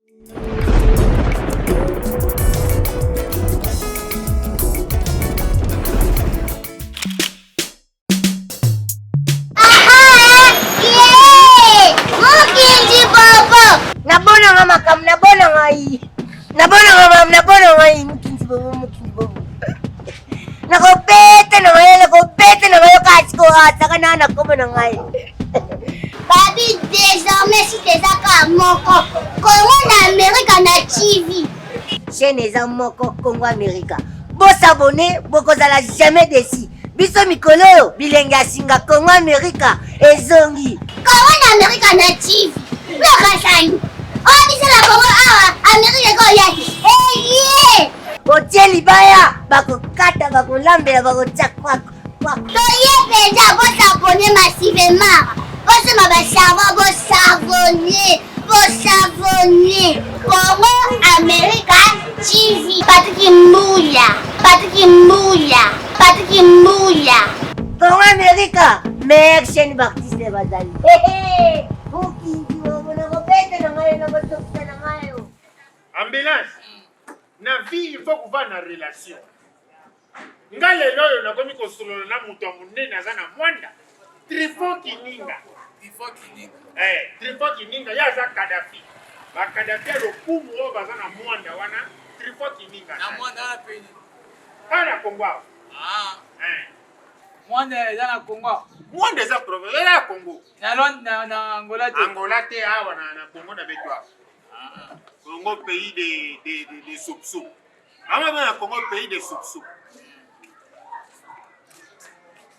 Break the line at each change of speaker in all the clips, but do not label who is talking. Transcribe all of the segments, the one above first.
Nabonanga makambo nabonanga yi nabonanga makambo nabonanga yi mokinzi bobo mokinzi bobo nakobeta na ngai nakobeta na ngai kasi koataka na na kombo na ngai
babi désormais si eza kaka moko kongo na amerika na tv
chaîne eza moko kongo amerika bosabone bokozala jamais desi biso mikolo oyo bilenge ya singa kongo amerika ezongi
kongo na amerika na tv lokasani oyo biso na kongo awa amerika ekoya te eye
otie libaya bakokata bakolambela bakotia kwako
Toye penza bo s'abonner massivement. Bosomba ba savon bo savonner. Bo savonner. Congo America TV. Patrick Mbuya. Patrick Mbuya. Patrick Mbuya.
Congo America meilleure chaîne b'artiste bazali. Mokinzi wabona kobeta na ngai na kotokisa na ngai.
Ambulance na vie il faut kova na relation. Nga lelo oyo nakomi kosolola na moto ya monene aza na Mwanda, Trifon Kininga.
Trifon Kininga.
Eh, Trifon Kininga ye aza Kadhafi. Ba Kadhafi ya lokumu oyo baza na Mwanda wana, Trifon Kininga.
Na Mwanda wana pe nini?
Kaka na Congo awa.
Ah.
Eh.
Mwanda eza na Congo awa.
Mwanda eza province eza ya Congo.
Na Londres na, na Angola te.
Angola te awa na, na Congo na beto awa.
Ah.
Congo pays de de de, de soup soup. Mama bana Congo pays de soup soup.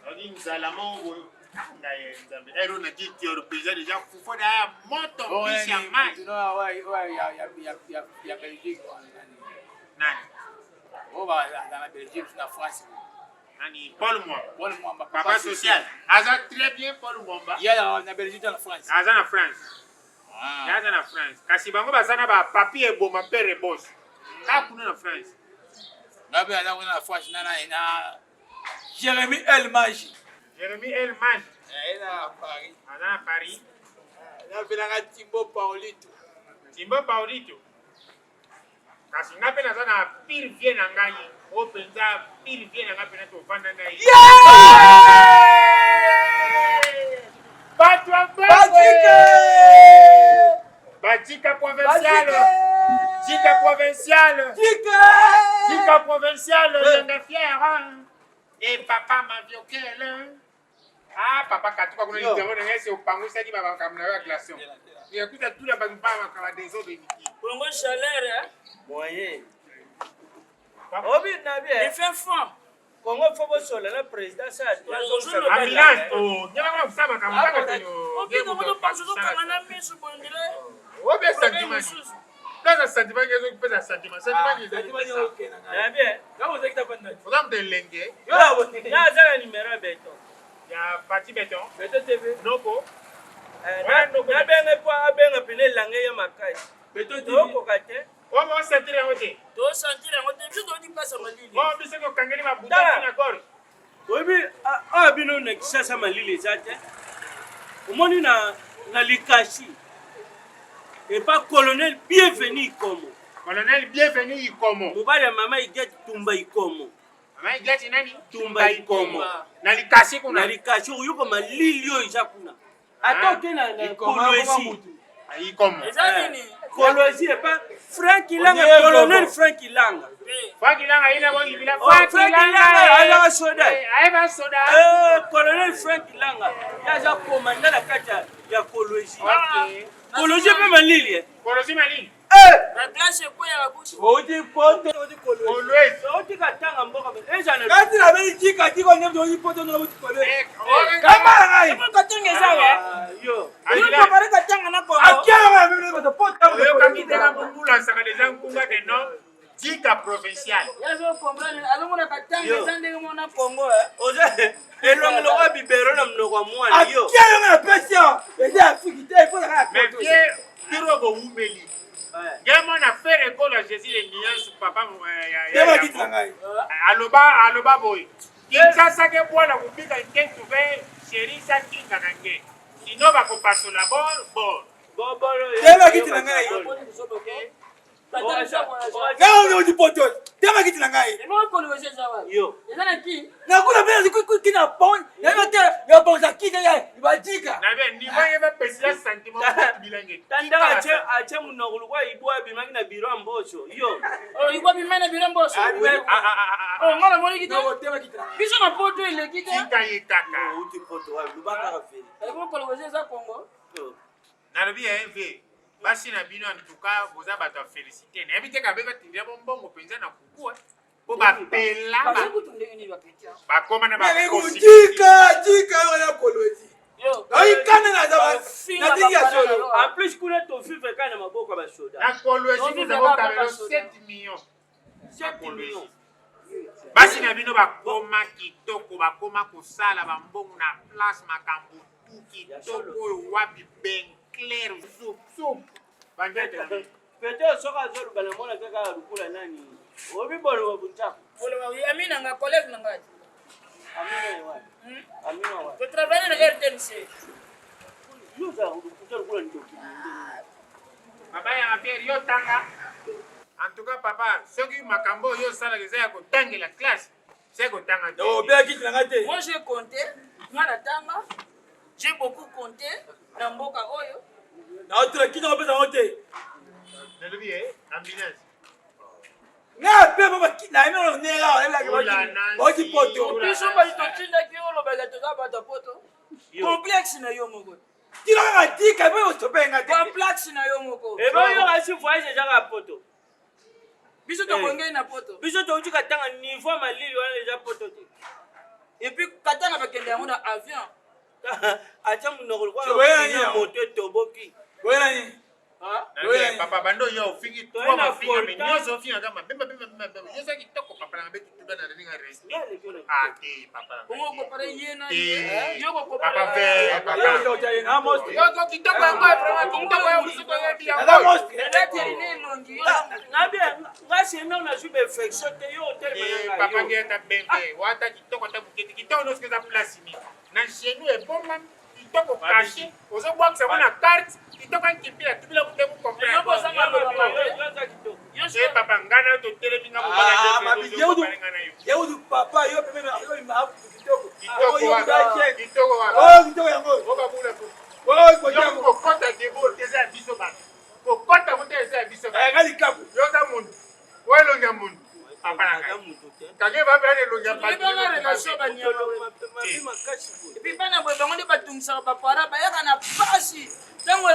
Nani nzala moko boye. Ngai nzambe. Ero na kiti ero paysan déjà fufu na ya moto mbisi ya mai.
Ya Belgique.
Nani?
Oh ba na Belgique na France.
Nani? Paul Mwamba.
Paul Mwamba
papa social. Aza très bien Paul Mwamba.
Ya na Belgique na France.
Aza na France.
Ah.
Ye aza na France. Kasi bango baza na ba papier eboma pere boss. Kaka kuna na France.
Nga pe aza kuna na France na na na Jérémy El Maji.
Jérémy El Maji.
Eh, na Paris.
Aza na Paris.
Eh, na velanga Timbo Paolito.
Timbo Paolito. Kasi nga pe naza na pire vie na ngai. Oyo mpenza pire vie na ngai mpenza tovanda na ye. Bato ya
Batike!
Batika provincial. Tika provincial.
Tika!
Tika provincial, yanga fier. Et papa maviokele. Ah papa katuka kuna litero na ngai se opangusaki ba makambo na yo ya glaçon. Ekuta tula bato mpa makambo desordre eliki.
Congo chaleur hein?
Moyen.
Obi na bien. Il fait froid.
Congo faut bosola na président sa
ambulance oh nyama kuna kusaba makambo kaka to
Obi ko ko paso ko kanga na misu bondile.
Obi sentiment. Pesa sentiment ngezo pesa sentiment. Sentiment ngezo.
Na bien.
Oza moto elenge.
Na aza na numero ya beton.
Ya Fatshi Beton.
Beton TV.
Noko.
Nabenga po abenga pene elange ya makasi.
Beton TV.
Tokoka te.
Oyo o sentir yango te.
To sentir yango te. Biso toyoki place ya malili.
Oh biso kokangeli ba bouton na gorge.
Oyebi awa bino na Kinshasa malili eza te. Omoni na na Likasi epa colonel Bienvenu Ikomo.
Colonel Bienvenu Ikomo.
Mobali ya mama Igete Tumba Ikomo.
Mama Igete nani?
Tumba Ikomo.
Na Likasi kuna.
Na Likasi oyoka malili oyo eza kuna. Ata oke na Kolwezi.
Ikomo.
Eza nini?
Kolwezi epa Frank Ilanga, colonel Frank Ilanga.
Frank Ilanga ina ko yibila
Oh,
Frank
Frank
Ilanga.
Ilanga azaka soda.
Ayeba soda.
Eh, colonel Frank Ilanga ye aza commandant na kati ya Kolwezi.
Okay.
Kolwezi mpe malili. eh.
Kolwezi malili.
Ba glace ekweyaka kusu.
Outi poto, outi Kolwezi.
Kolwezi.
Outi katanga mboka eza na
Kati na beli jika jiko nyembe outi poto na outi Kolwezi.
Eh,
Kama na ngai.
Katanga eza wa.
yo.
Yo compare Katanga na Congo.
Akia na beli bato poto.
Oyokaki te na mbula nsaka deja nkunga ke non tika provincial.
Yazo comprendre azomona Katanga eza ndenge mona Congo eh.
Oza elongi lokola bibero na monoko ya mwana yo.
Akia yo na pesi yo. Eza Afrique te, il faut na
Mais vieux tiro bowumeli. Ngai mwana frère ekolo ya Jésus le nuance papa aloba aloba boye. Kinshasa ke bwana kubika nkentu ve chéri sa kinga na nge. Sinon bakopasola bor bor.
Telema kiti na ngai. Ngai oti poto. Telema kiti na ngai. Nakuna mpe kina pon. Nayebi te ya bonza kiti ya bajika.
Tandaka atie monoko lokola ibwa abimaki na biro ya mboso. Yo.
Oh, ibwa abimaki na biro ya mboso. Oh, nga namoniki te. Biso na poto eleki te.
Tika ye kaka.
Outi poto wapi? Loba kaka veri.
Ebokolo eza Congo.
Nalobi ya mv basi na bino en tout cas boza bato ya félicité, nayebi te kabe batindela bo mbongo mpenza na kuku mpo bapela bakoma na
bakotika tika oyo ya Kolwezi oyikana nazingi ya solo.
En plus kuna tovivre kaka na maboko ya basoda.
Na Kolwezi tozakokabelo 7 millions. 7 millions. Basi na bino bakoma kitoko, bakoma kosala bambongo na place, makambo tu kitoko oyo wapi ben clair sup
banjete. Peut-être soki azoloba na mona kaka lokola nani obi boloba buntaku.
Ami na nga, collègue na ngai.
Amina wapi? Amina wapi?
Totravaille na RTNC.
Yo ozala lokuta lokola ndoki.
Papa ya Pierre, yo tanga. En tout cas papa, soki makambo oyo osalaka eza ya kotangela classe, se kotanga te.
Obeyaki kiti na ngai te.
Moi j'ai compté, nga natanga, j'ai beaucoup compté na mboka oyo.
Naotula kiti nakopesa yango te.
Nalobi ye ambulance.
Nga pe nayebaki poto.
Biso bato totindaki yo olobaka toza bato ya poto. Complexe na yo moko.
Tika kaka tika mpe osope nga te.
Complexe na yo moko.
Eboyoka si voyage ezaka poto.
Biso tokongei na poto.
Biso touti Katanga, niveau malili wana eza poto te.
Et puis Katanga bakende yango na avion.
Atia monoko lokola moto etoboki.
Boyelani.
Papa bando yo ofingi trois mafinga, mais nyonso ofingaka mabe mabe mabe mabe. Yo oza kitoko papa na mabe tutuba na ndenge respect. Ah te papa na
Bongo kopare ye na ye. Yo
papa ve papa. Yo kitoko yango vraiment kitoko yango biso toyebi yango.
Nabi nga sena nazwi bainfection te, yo otelema.
Papa nge ata bembe wata kitoko ata buketi kitoko nyonso eza place nini na genou ebomba kitoko caché, ozobwakisa ngo na carte kitoko ankipila tubila kute kucomprendre. Papa ngai na yo totelemi nga.
Yeudu papa yo pembe oyo kitoko.
Kitoko.
Kitoko yango.
Kokota debo te, eza ya biso bato. Kokota ngo te, eza ya biso.
Nga likaku.
Yo oza mundu oyo elongi ya mundu papa na ngai kake babela elongi ya
bato. Et puis bana boye bango nde batungisaka bapara, bayaka na pasi ntango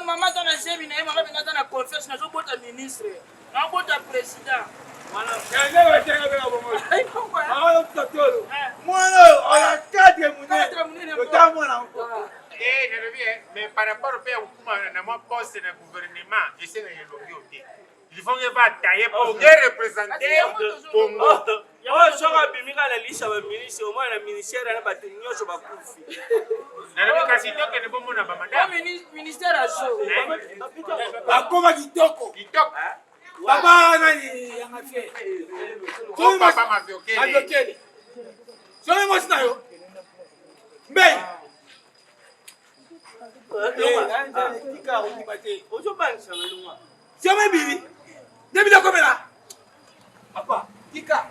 mama aza na zemi na ye. Mama mpenza aza na confiance, nazobota ministre, nazobota président.
Mwana oyo oya cadre monene otamona.
Te, nalobi mais par rapport mpe ya kokuma na mwa poste na gouvernement, esengaka elongi oyo te. Il faut que va tailler pour bien représenter Congo.
Oyo soki abimi kaka na lisa baministre, omwana na ministère na bato nyonso bakufi.
Nalobi kasi tokende bomona bamadame.
Ministère azo.
Bakoma kitoko.
Kitoko.
Papa nani yanga fie.
Papa Maviokele.
Maviokele. Soki mwasi na yo. Mbei. Tika kondima te.
Ozobangisa malunga.
Sioma bili. Nde bili okomela. Papa, tika.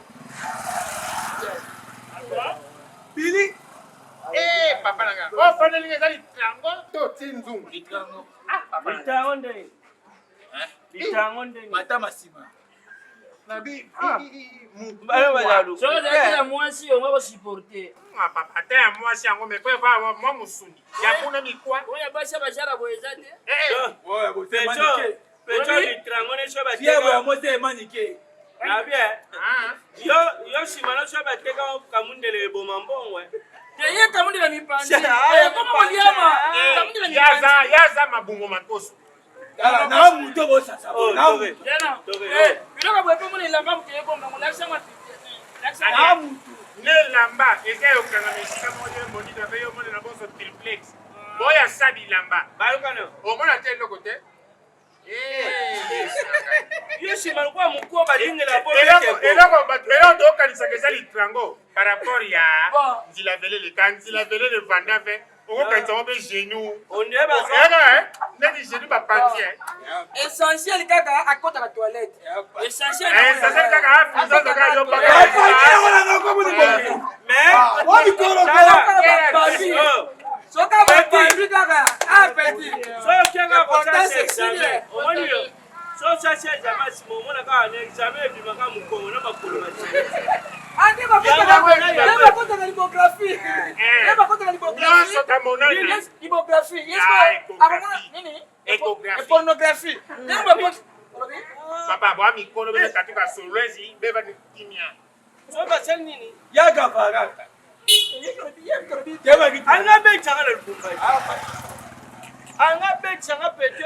Bili.
Eh, papa na nga. Oh, fana linga eza litrango to ti nzungu.
Litrango.
Ah, papa.
Litrango ndenge. Litrango ndenge.
Matama nsima.
Nabi,
soki ozalaki ya mwasi onga kosupporte.
Papa, ata ya mwasi yango me po eva mwa mosuni ya kuna mikwa.
Oyo ya basi ya bajara boye eza te.
Pecho litrango ne so.
Fièvre ya mwasi emanike.
Nabi yo yo nsima na so bateka kamundele eboma mbongo.
Ye kamundela mipanzi ekoma koliama kamundela mipanzi.
Yaza mabungo makoso.
Na mutu bosasa.
Biloko boye mpe mona elamba moto ebongango lakisanga.
Na mutu.
Nelamba eza yokangama esika moko te monita mpe yo mona na bonso triplex boya sa bilamba.
Bayokana.
Omona te eloko te.
Yo nsima lokola mokuwa balingela.
Eloko eloko tokokanisaka eza litrango par rapport ya nzila velele ka nzila velele vanda ve. Okokanisa ngo mpe genou.
Ondire baza.
Eyaka neti genou bapanzi.
Essentiel kaka akota na toilette. Essentiel.
Essentiel kaka afuza kaka yo baka.
Bapanzi yango na nga komo liboso.
Mais
Wa mikolo
Bapanzi. Soka bapanzi kaka ah petit.
soki okeka
Important
kosala
sexy.
examen omoni yo so osasi examen nsima omona kaka na examen ebimaka mokongo na makolo masima.
Ande bakota bakota na limographie. Nde bakota na limographie.
Nyonso tamonana.
Limographie. Yes,
Ah, échographie.
nini?
Échographie.
Pornographie. Nde bakota.
Papa bwa mikolo bene katuka solwezi beba ni kimia.
So basali nini?
Yaka varaka.
Anga betisanga na Lubumbashi, anga betisanga pete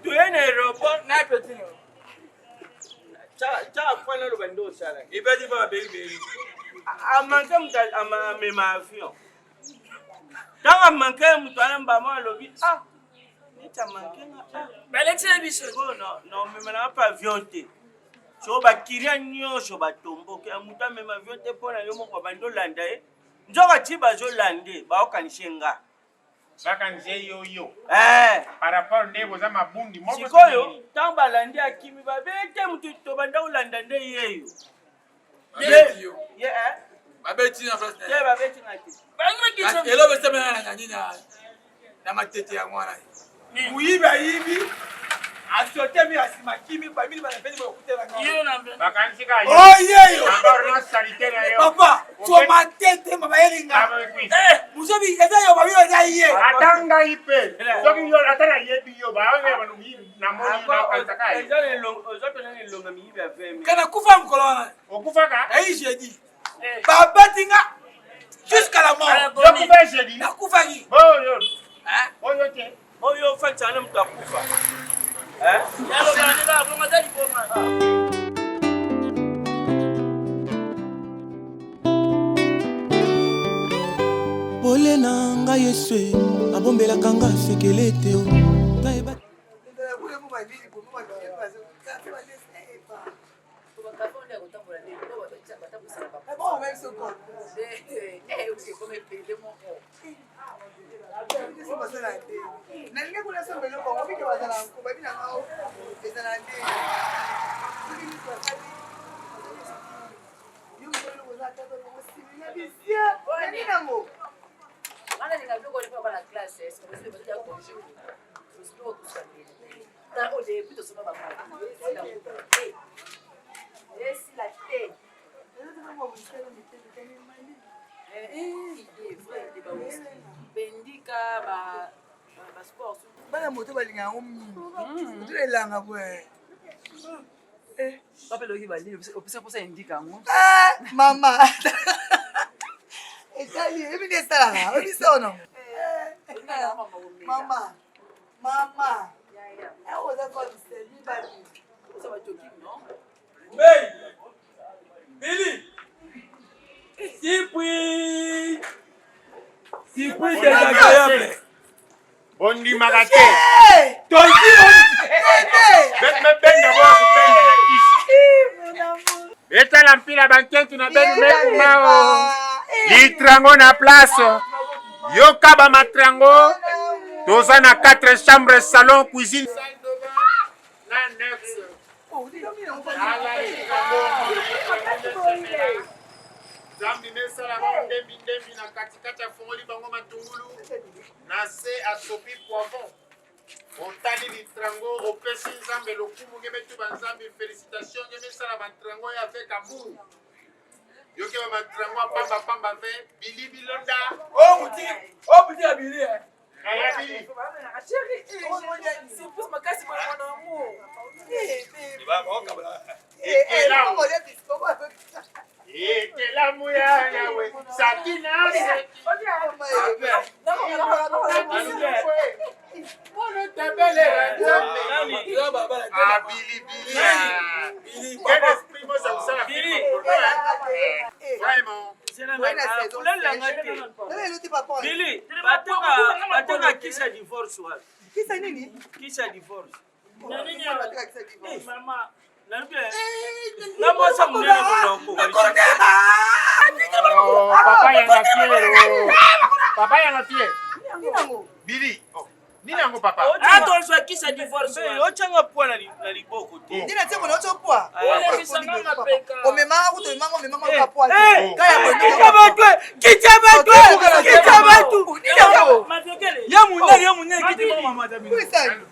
toye na aéroport.
Na petit.
Tya fwana aloba nde osalaki.
Ibeti pa beli beli.
Amanke moto amema avion, ntango amanke ye moto wana mbama alobi ah neti amanke nga ah.
Balekisela biso.
Sikoyo na omemelaka mpe avion te, soko bakiria nyonso batomboki ya moto amema avion te mpo na yo moko babandi olanda ye, nzoka ti bazolande baokanisi nga.
Bakanisi yo yo.
Eh,
Par rapport nde boza mabundi moko.
Sikoyo ntango balandi akimi babete motu tobanda kolanda nde yeyo.
Babeti yo.
Ye eh?
Babeti na place.
Te, babeti nga te.
Bangi bakisa.
Eloko esemela na nani na matete yango wana. Moyibi ayibi asote mi asima kimi bamili banapeni bakutela nga.
Yo na mbe.
Bakanisi ka yo.
Oh yeyo.
Encore na salite na yo.
Papa, so matete mama yelinga.
Eh,
Musobi eza yo babi eza ye.
Ata ngai mpe soki yo ata nayebi yo baoyeba namoni nakanisaka yo.
Oza mpena na elonga miyibi ya 20.
Kana kufa mokolo wana.
Okufaka.
Nayi jeudi. Babeti nga jusqu'à la mort.
Yokufa jeudi.
Nakufaki.
Oyo.
Hein?
Oyo te.
Oyo ofandisaka na moto akufa.
Yalo bani ba bonga za liboma.
Pole na ngai Yesu abombelaka nga sekele te o. Nayeba-
Nalingi kuna somba eloko yango mike bazala nko babi na ngao ezala nde soki miso asali yo moko eloko oza ata bongo simila bisia nani nango. Bana moto balinga yango mingi, moto elanga boye. Mama etali ebi nde esalaka oyebi sono mama mama awa oza mibali.
Hey! Billy! Sipui! Sipui désagréable!
Bondimaka te.
Tozi.
Benda boya kobenda na kisi. Betala mpila bankentu na benu mekumao. Litrango na place. Yoka bamatrango. Toza na 4 chambres, salon, cuisine. Salle de bain, na annexe. Ala litrango. Nzambi mesala bango ndembi ndembi na katikati afongoli bango matungulu na se asopi poivron. Otali litrango opesi Nzambe lokumu nge betu banzambi félicitation nge mesala matrango ye avec amour. Yoke ba matrango apamba pamba ve bili bilonda.
O boutique, o boutique ya Billy.
Aya bili. Ekelamu ya Yawe sakina seki. Mpono tabelela Nzambe. Ah, bili bili.
Billy.
Quel esprit moi ça kosala
Bili.
Vraiment.
Kulelanga te. Bili, bateka kisa divorce wapi?
Kisa nini?
Kisa divorce.
Mama.
Nalobi nga mwasa monene monoko.
Oh, papa yanga fier. Oh. Papa yanga fier. Bili oh. Nini yango papa?
Ah tozwa kisa divorce.
Otyanga pwa na liboko te.
Nini atie mona otyo pwa?
Olekisa nga mapeka.
Omemaka kutu omemaka omemaka oyoka pwa te. Kaya boye.
Kita bato! Kita bato! Kita bato!
Ye munene ye munene kiti moko mama ta bino.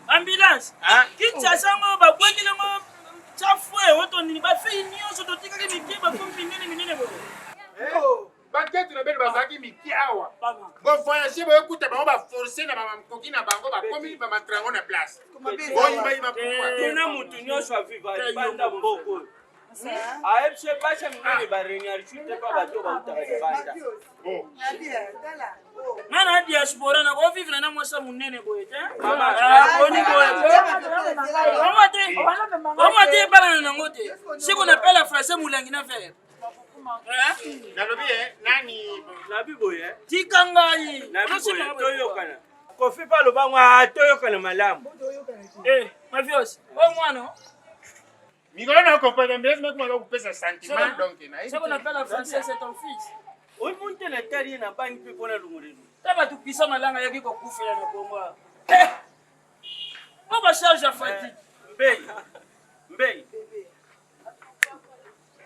Ambulance. Kinshasa ngo babwakeli ngo chafwe oto nini ba fille nyonso totikaki mike bakomi minene minene boye.
Baketu na bino bazalaki mike awa. Bovoyage boyokuta bango baforce na bamakoki na bango bakomi bamatrango na place. Boyibayiba pourquoi?
Tuna mutu nyonso aviva libanda mboka oyo. Ayebisi basi ya minene baregnarsu te mpa bato bautaka libanda.
Nga na diaspora nakovivre na mwasi ya monene boye te. Boni boye. Oma te. Oma te ebalana nango te. Ce qu'on appelle la français molangi na verre.
Nalobi eh, nani
nabi boye eh.
Tika ngai.
Nabi boye toyokana. Kofi mpe aloba ngo ah, toyokana malamu.
Eh, mafios, oyo mwana.
Mikolo na comprendre mbele meko mako kupesa sentiment donc na.
Ce qu'on appelle la français c'est ton fils.
Oyi muntu natali ye nabangi mpe mpona longolelo.
Ta bato pisa malanga yaki kokufela na Kongo. Eh! Po ba charge ya fatigue.
Mbei. Mbei.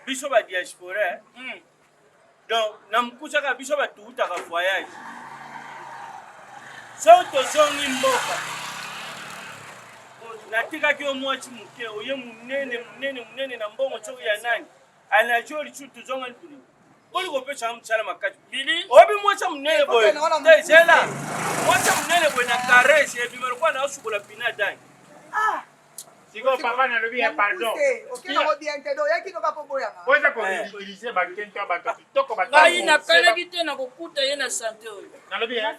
Biso ba diaspora eh? Donc na mkusaka biso bato utaka voyage. Soki tozongi mboka natikaki yo mwasi moke oye monene monene monene na mbongo soki ya nani anajo lisusu tozonga libulu boli kopesa mosala makasi oyebi mwasi ya monene boye te zela mwasi ya monene boye na caresse ebima lokola na osukola pina dani
Sikoyo papa nalobi ya pardon.
Okenango bien te, oyaki noka po boyanga.
Oza ko ridiculiser ba kento ya bato kitoko bato.
Ngai nakanaki te nakokuta ye na sante oyo.
Nalobi ya.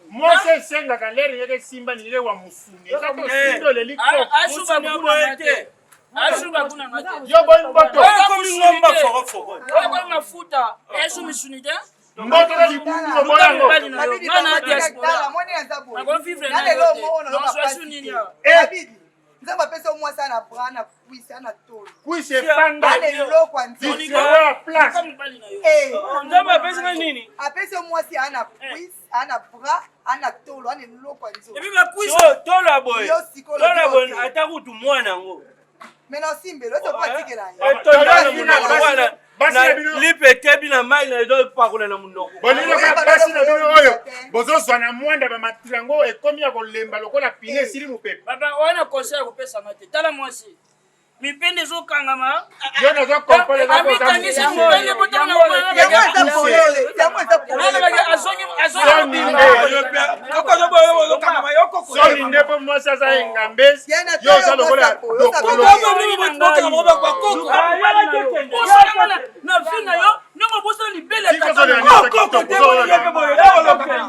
Mwasi esengaka lere yeke simba ni wa musuni. Eza to simba oleli ko.
Asuba kuna te. Asuba kuna ngate.
Yo boyi mboto.
Oyo komi ngomba foko foko.
Oyo komi mafuta. Esu misuni te.
Mboto na libundu oboya yango.
Nzambe apesa yo mwasi ana bras na cuisse ana tolo.
Cuisse efanda.
Ana eloko ya nzoto.
Place.
Nzambe apesi nga nini?
Apesi yo mwasi ana cuisse, ana bras, ana tolo, ana eloko ya nzoto.
Et puis ba cuisse
tolo ya boye.
Yo sikoyo
Tolo ya boye ata kutu mwana yango.
Mais na osimbelo, ese po atikela ye.
Etonda na monoko wana.
Basi na bino
lipe etebi na mai na ezopakola na monoko.
Bolingo basi na bino oyo bozozwa na mwanda ba matrango ekomi ya kolemba lokola pine esili mopepe.
Papa wana conseil ya kopesa nga te. Tala mwasi. Mipende ezokangama.
Yo nazo comprendre
Amikangisi mipende botala na
Yango eza polele, yango eza polele.
Azongi
Soni nde mpo mwasi aza engambesi yo oza lokola dokolo.
Na vie na yo ndenge obosana libele ya tata na yo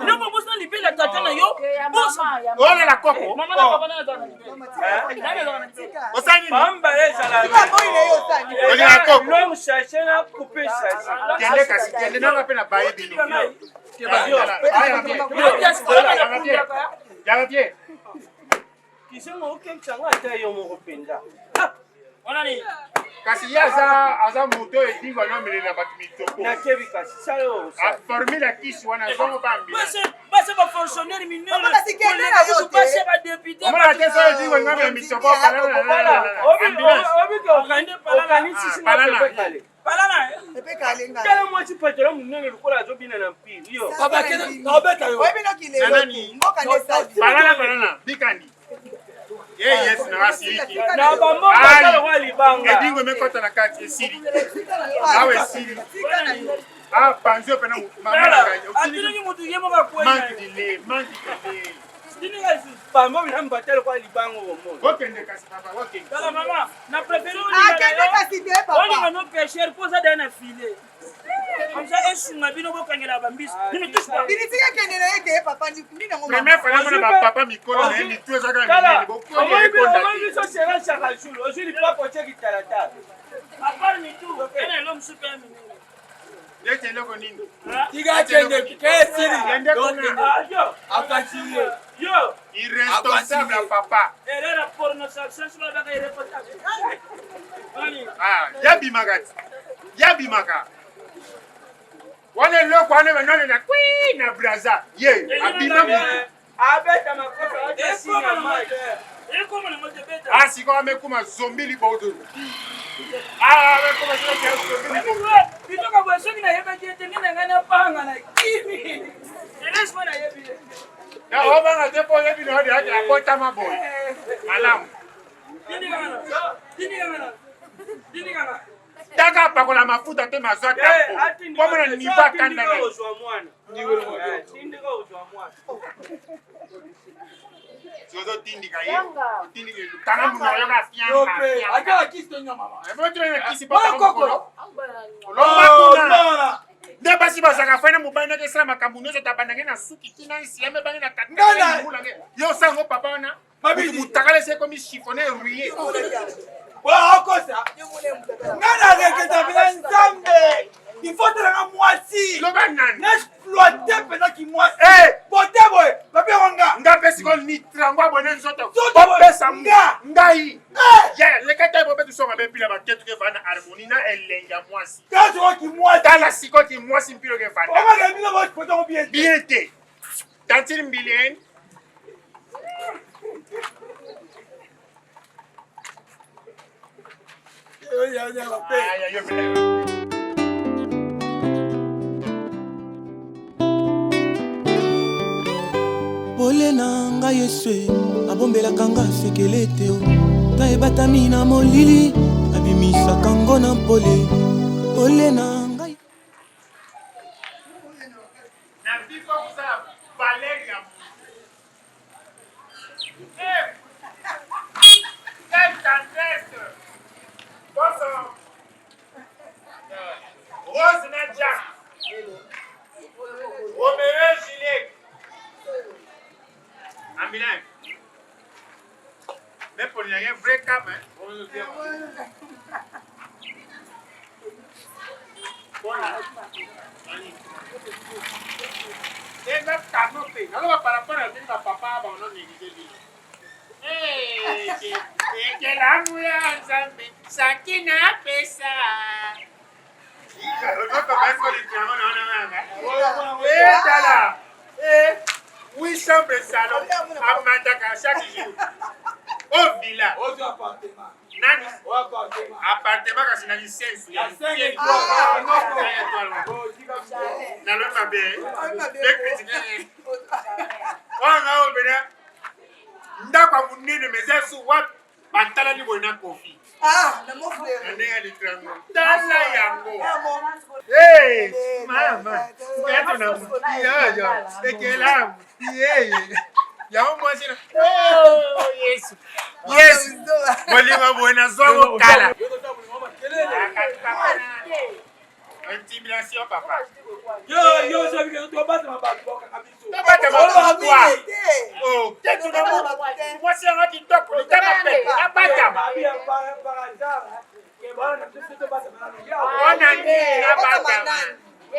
ndenge obosana libele ya tata na yo
olela koko
mama na papa na azala na libele nani azala na libele
osali nini
Bamba ezala
olinga koko
longue sachet na coupe sachet.
Kende kasi kende nanga mpe na baye bino. Yaka tie.
Kisengo okebisa nga ata yo moko mpenza.
Wana nini?
Kasi ye aza aza moto oyo edingo anomelela bato mitoko.
Nakebi kasi sala oyo osala.
Aformule ya kisi wana zongo bambi.
Basi ba fonctionnaire minene.
Papa, kasi kende na yo te.
Basi ba député.
Omona te soki edingo alinga mitoko
Voilà, obi ke okanisi singa pepe kale.
Balala.
Pepe kale ngai.
Tala mwasi patron monene lokola azobina na mpire yo.
Papa kende naobeta yo. Oyebi noki lelo te. Mboka nde esali.
Balala balala bikandi. Ye yes na asiliki.
Na bamboka ata lokola libanga.
Edingo emekota na kati esili. Awa esili. Ah panzi oyo pena mama na ngai.
Atinaki motu ye moko akwei.
Manque de lait, manque de lait.
Tininga lisusu.
Bambo na mbata lokola libanga omona.
Okende kasi papa, okende.
Tala mama, na préféré
Akende kasi te papa.
Olinga no pêcheur po oza deya na filet. Comme ça esunga bino bokangela bambisi. Nini touche pas.
Bini tika kende na ye te papa nini yango mama.
Première fois namona ba papa mikolo na ye mitu eza kaka minene. Bokoli ekonda
Omoni biso sera chaque jour, ozwi lipapa otie kitalatala.
À part mitu, ena eloko mosusu pe ya minene.
Neti eloko nini?
Tika kende kesili.
Kende kuna.
Yo,
Akasiye.
yo,
Irresponsable ya papa.
Erreur ya pornosaction soki balobaka irresponsable. Wani.
Ah, yabimaka ti. Yabimaka. Wana eloko wana banone na kwi na braza ye abima mutu.
Abeta makofi
Ekoma na ngo te. Ekoma na ngo te beta.
Ah sikoyo amekuma zombi libodo. Ah amekuma zombi libodo.
Bitoka boye soki nayebaki ye te nde na ngai napanga na kimi. Heureusement nayebi ye.
Na obanga te mpo oyebi na yo deja abotama boye. Malamu.
Tindika nga na. Tindika nga.
Taka apakola mafuta te mazwa tampo. Komona niveau akanda na ye. Zozo tindika ye. Otindika kanga munoko yoka fianga.
Akala kisi to nyama mama.
Ebotela na kisi pa koko. Olomba kuna. Nde basi bazalaka fai na mobali nake esala makambo nyonso tabandange na suki tina nsi yame bange na tata yo osango papa wana mutakala esi ekomi chiffonne rouille.
Okosa nga na regreta mpenza nzambe il faut talanga mwasi
loba nani
na exploite mpenza kimwasi bote boye bape yango nga
nga mpe sikoyo nitrango abone nzoto bopesa
nga
ngai ya leka te bobe tusonga be mpila baketu ke vanda harmonie na elengi ya mwasi
tala sikoyo kimwasi
tala sikoyo kimwasi mpilo ke vanda
omaka bino bo exploite yango bien
bien te tantine mbilien
Pole na ngai Yesu abombelaka nga sekele te o ta ebatami na molili abimisaka ngo na pole pole na ngai
Quelle tendresse! Bonsoir. Rose na Jack. Romeo et Juliette. Ambulance. Mais pour il y a un vrai cam, hein. Voilà. Eza kano te. Naloba par rapport à ndenge ba papa ba ono négligé bino. Ekelamu ya Nzambe sakina apesa. Etala oui chambre salon amataka chaque jour o villa nani appartement kasi na lisensu ya nalobi mabe ekritike wana oyo pena ndako ya monene mais eza su wapi batalani boye na kofi na ndenge ya litrango tala yango mama keto na yoyo ekelamu yeye yango mwasi na yesu yesu bolingo boye nazwango kala Intimidation, papa.
Yo, yo, yo, yo, tobatama bato bakanga biso.
Tobatama pourquoi? Oh, keto na mwasi yango kitoko, litama pete, abatama. Wana nini abatama?
Le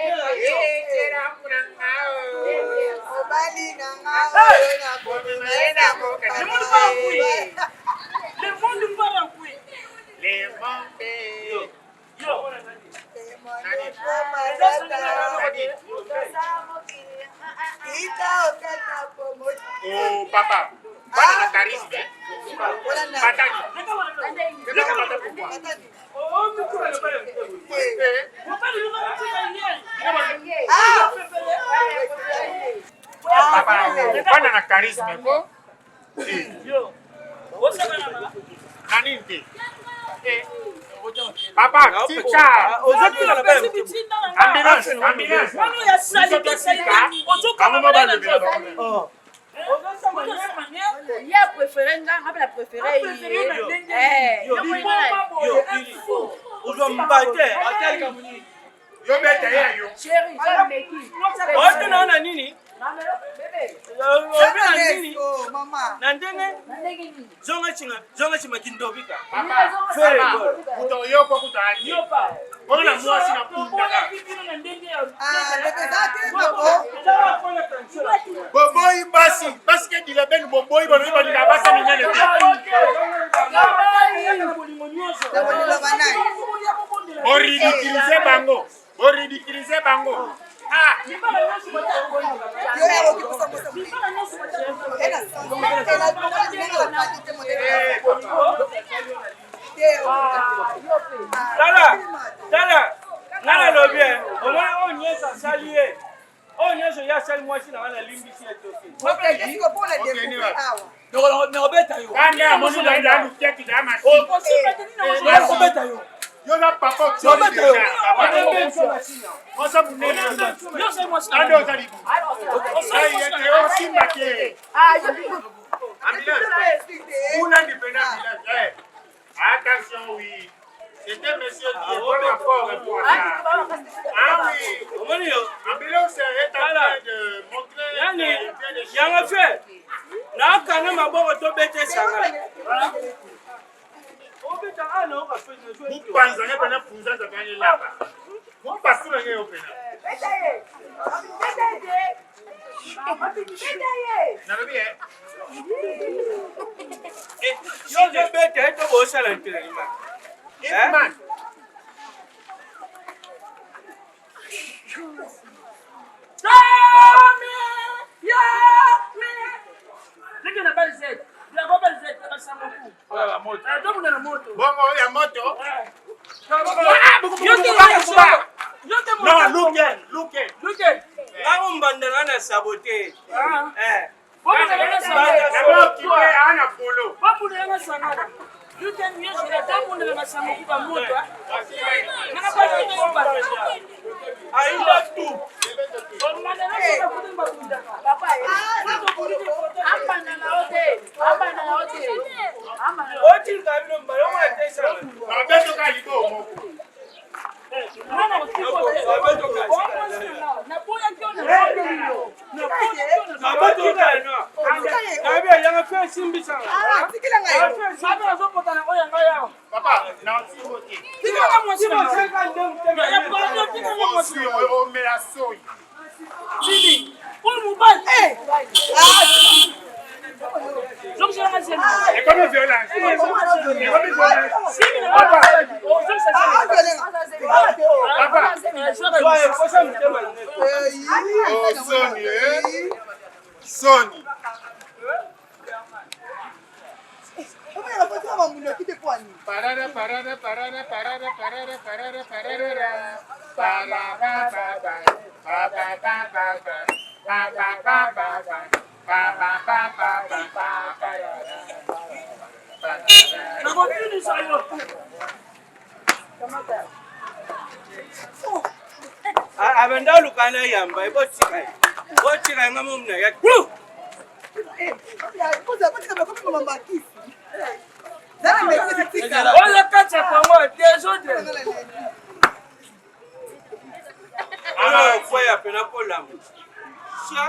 monde part en couille. Le monde part en couille.
Les monde.
Yo.
Oh, papa. Bana na charisme. Patani. Papa, bana na charisme ko. Na nini te? Papa, tika. Ambulance, ambulance.
Ye apréféré nga, nga mpe na préféré ye.
Ozwa mbate.
Yo beta ye yo.
Chéri, meki.
Otuna na nini? Obi na nini? Na ndenge zonga chinga, zonga chima kindobika.
Papa, kuto yo ko kuto ani. Bona mwasi na punda. Boboyi basi, basi ke dila benu boboyi bano balinga basi minene te. Oridiculize bango. Ridiculiser bango. Ah!
Tala, tala, nga nalobi eh, omoni oyo nyonso asali ye, oyo nyonso ye asali mwasi na nga nalimbisi ye tosi.
Nakobeta yo.
Kanda amoni na ila lukiaki na masi.
Nakobeta yo.
Yo na papa otioli deja. Mwasa munene. Ande oza libu. Ai ete osimba te. Ambulance. Kuna ndi pena ambulance. Eh. Attention oui. C'était monsieur qui est vraiment fort pour ça. Ah oui.
Omoni yo.
Ambulance est en train de montrer.
Yani, yanga fe. Nakanga maboko tobeta esanga. Obeta ana okafe.
Mupanza nge pena funza za kanye lapa. Mupasula nge yo pena. Nalobi eh.
Yo ozobeta ye to bosala entraînement.
Hitman. Bongo ya moto. Non, Luken, Luken.
Ngango mbanda nga na sabote. Eh.
D'abord, tu es un polo.
Ainda tu. Otilika bino mbala omona te esanga.
Babeto ka libo moko. Papa, na osimbo te. Osi omela soyi. Ekomi violence. Ekomi violence. Papa. Papa. Oh, Sony, eh? Sony. Parara, parara, parara, parara, parara, parara, parara. Pa, pa, pa, pa, pa. Pa, pa, pa, pa, pa. Pa, pa, pa, pa, pa. Pa, pa, pa, pa, pa, pa, parara.
Abanda oluka na yamba ebotika ye. Botika nga mo mna ya. Oyo kati ya Congo desordre. Ala okweya pena kolamu. Sia.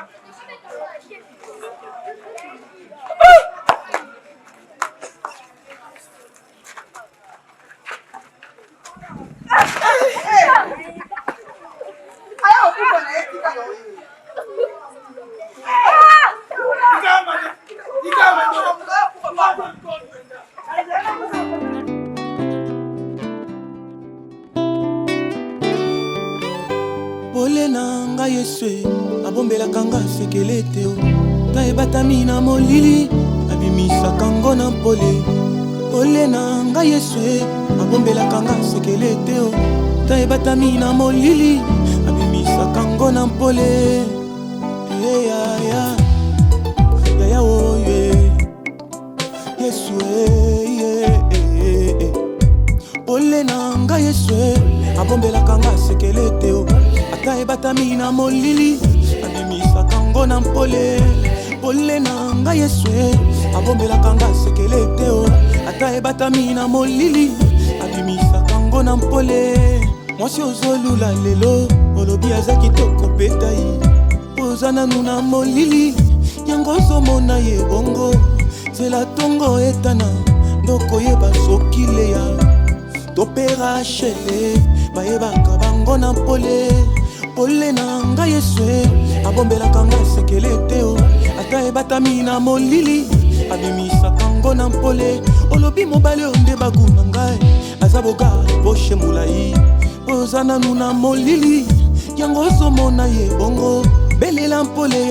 Pole na ngai Yesu abombelaka nga sekele te o. Ta ebatami na molili abimisaka ngo na mpole. Pole na ngai Yesu abombelaka nga sekele te o. Ta ebatami na molili abimisaka ngo na mpole. Eh, yaya yaya oyo eh. Yesu eh, eh, eh, eh. Pole na ngai Yesu abombelaka nga sekele te o. Ata ebatami na molili abimisaka ngo na mpole. Pole na ngai Yesu abombelaka nga sekele te o. Ata ebatami na molili abimisaka ngo na mpole. Mwasi ozolula lelo olobi aza kitoko mpe tai, oza nanu na molili yango ozomona ye bongo. Nzela tongo etana ndokoyeba soki leya to mpe Rachele bayebaka bango na mpole. Pole na ngai Yesu abombelaka nga sekele te o. Ata ebatami na molili abimisaka ngo na mpole. Olobi mobali oyo nde bagu na ngai aza boga poshe molai. Oza nanu na molili, yango ozomona ye bongo. Belela mpole.